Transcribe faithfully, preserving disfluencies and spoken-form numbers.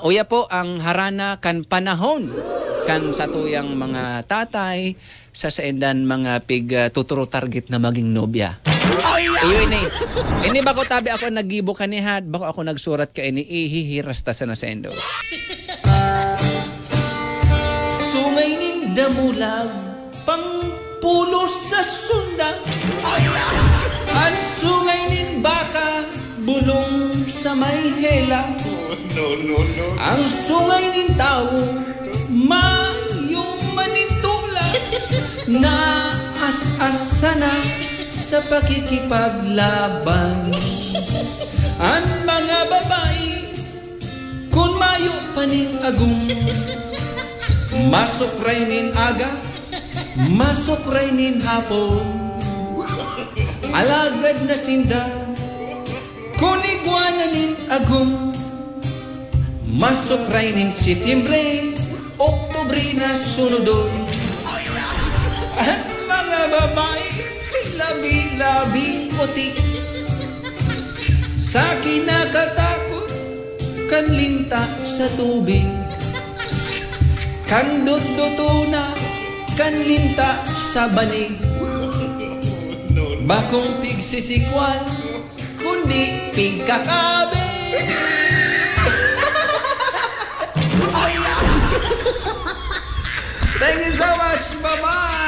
Uya po ang harana kan panahon kan satuyang mga tatay sa saindan mga pig, ah, tuturo target na maging nobya. Iyo ini. Ini bako tabi ako naggibo kaniha, bako ako nagsurat ka ini, ihihiras ta sana saindo. Sungay nin damulag, pangpulos sa sunda. An sungay nin baka, bulong sa may hela. No, no, no. Ang sungay nin tawo, mayo man nin tula. Naas-as sana sa pakikipaglaban. An mga babae, kun mayo pa nin agom, masukray nin aga, masukray nin hapon. Alagad na sinda, kun igwa na nin agom, masukray nin Setyembre, Oktubre na sunodon. An mga babae, labi-labi puti. Sa kinakatakot, kan linta sa tubig. Kan dotdotona, kan linta sa banig. Bakong pigsisikwal, kundi pigkakabe. Thank you so much. Bye-bye.